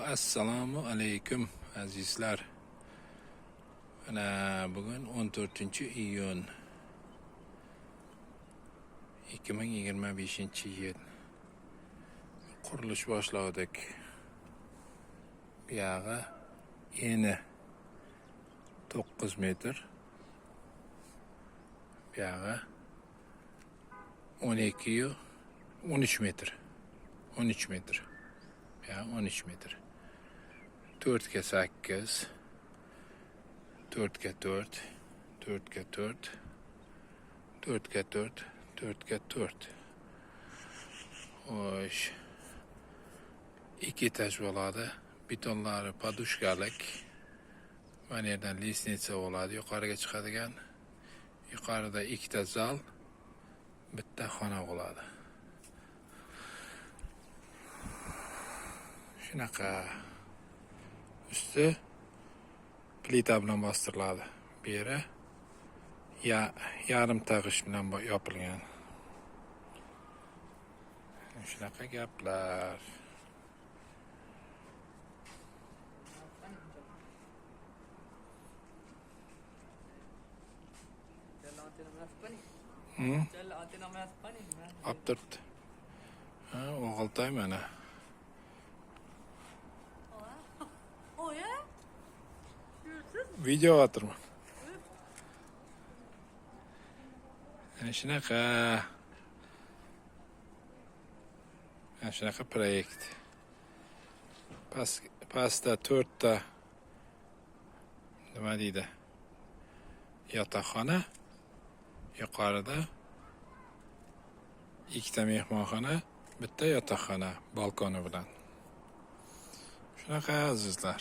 Assalomu alaykum azizlar. Mana bugun 14 iyun 2025-yil. Qurilish boshladik. Buyog'i eni 9 metr. Buyog'i 12 yu 13 metr. 13 metr. Buyog'i 13 metr. 4 ga 8, 4 ga 4, 4 ga 4, 4 ga 4, 4 ga 4. Xo'sh. Ikki etaj bo'ladi. Betonlari podushkalik. Mana yerdan lestnitsa bo'ladi, yuqoriga chiqadigan. Yuqorida ikkita zal, bitta xona bo'ladi. Shunaqa. Usti plita bilan bostiriladi. Bu yeri yarim tag'ish bilan yopilgan. Shunaqa gaplar. Olib turibdi. Ha, o'g'iltoy mana. Video o'tirman. Ana shunaqa. Mana shunaqa proyekt. Pastda 4 ta nima deydi? Yotoqxona, yuqorida ikkita mehmonxona, bitta yotoqxona balkoni bilan. Shunaqa azizlar.